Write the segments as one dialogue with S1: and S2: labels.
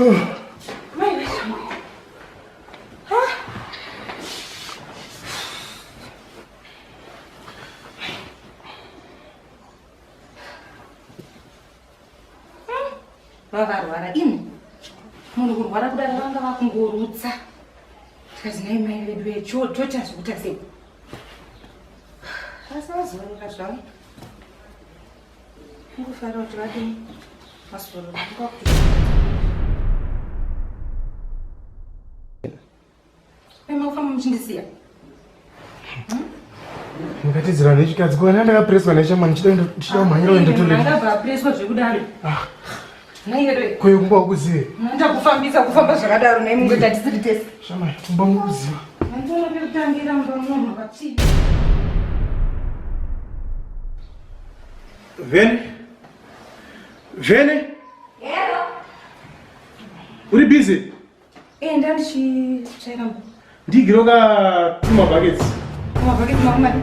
S1: Mai Vavarwara imi. Munhu kurwara kudaro vanga vakungorutsa. Tikazi nhai mai vedu vecho toita zvekuita sei? Asi vazorora zvavo. Kungofara kuti vadii vazorora kwakuti. Makufamba muchindisiya.
S2: Ndakatizira nechikadzi kuva ndakapreswa neshamwari ndichida kumhanyira kuenda toilet.
S1: Ndakabva apreswa zvekudaro.
S2: Ah.
S1: Naiwe.
S2: Koyo kumba ukuzive.
S1: Ndakufambisa kufamba zvakadaro nai munge tatisiri tese.
S2: Shamwari kumba ukuziva.
S1: Andiona pekutangira mumba munhu akachii.
S2: Vene. Vene.
S1: Hello.
S2: Uri busy?
S1: Eh, ndandichitsvaira mba.
S2: Ndigiro ka tuma buckets.
S1: Tuma buckets makumadi.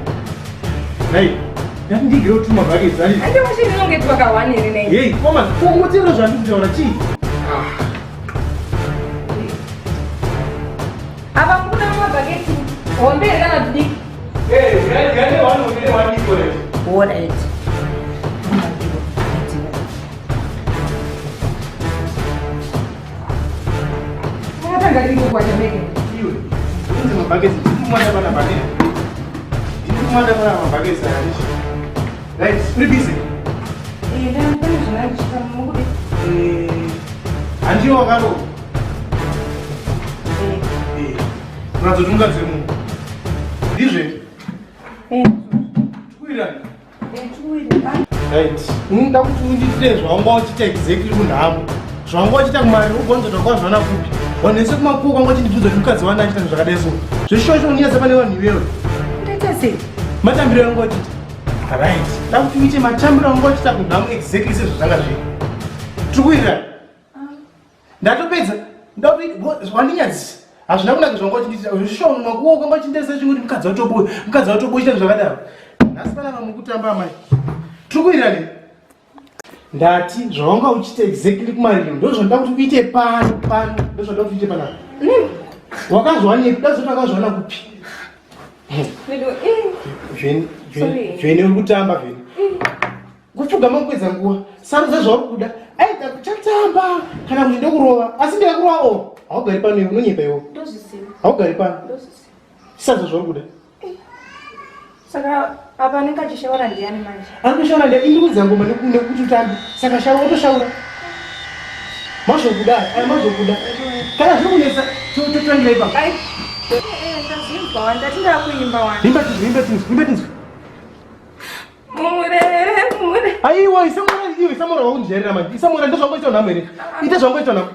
S2: Hey, ndati ndigiro tuma buckets ali.
S1: Ande washini nonge twakawani here nei.
S2: Hey, koma kungotero zvandikutaura chii? Ah.
S1: Apa mukuda mabhaketi hombe here kana tudiki?
S2: Hey, gane one hombe one diki already.
S1: Alright. Makatanga rini kukwasha meke?
S2: Iwe, unzi mabhaketi, ndiri kumwanda pana bhaketi. Ndiri kumwanda pana mabhaketi aya. Right, uri busy?
S1: Eh, ndani zvandanga mukude.
S2: Eh, handiyo wakaro.
S1: Eh.
S2: Eh, unatsotunga dzemunhu. Ndizve?
S1: Eh.
S2: Tikuwirirana.
S1: Eh,
S2: Right. Unoda kuti undiitire zvawanga uchiita exactly kunhamo. Zvawanga uchiita kumari ugonza twakazvana kupi. Vanhu vese kumakuwo kwanga uchindibvunza kuti mukadzi wani achiita zvakadai so. Zveshosho unyatsa pane vanhu iwewe.
S1: Ndaita sei?
S2: Matambiro anga uchiita. Right. Da kuti uite matambiro anga uchiita kunhamo exactly sezvazvanga zviri. Tiri kuwirirana. Ndatopedza. Wandinyadzisa. Hazvina kunaka zvanga uchindiita. Zvishoma makuwo kwanga uchindesa chingoti mukadzi watobuya. Mukadzi watobuya chita zvakadaro. Nhasi pana vamwe kutamba amai. Tiri kuwirirana. Ndati zvawanga uchiita exactly kumariro ndozvanoda kuti uite pano pano ndozvanoda kuti uite panapa. Wakazwanepi? Dazoti wakazwana kupi? Zveni zveni uri kutamba zveni. Kupfugama kupedza nguva. Sarudza zvauri kuda. Aida kuchatamba kana kuti ndokurova. Asi ndikakurova o. Haugari pano iwe unonyepa iwe.
S1: Ndozviziva.
S2: Haugari pano.
S1: Ndozviziva.
S2: Sarudza zvauri kuda.
S1: Saka apa anenge achishaura ndiani manje?
S2: Ari kushaura ndiani? Ini kudza ngoma nekuti utambe. Saka shaura wotoshaura. Mazvokuda, aya mazvokuda. Kana zviri kunetsa totangira ipapo.
S1: Ai. Eh, eh, ndazvinzwa wani, ndati ndakuimba wani.
S2: Imba tinzwe, imba tinzwe, imba tinzwe.
S1: Murere, mure.
S2: Aiwa, isamura iwe, isamura wakundijairira manje. Isamura ndozvangoita nhamo here? Ita zvangoita nhamo.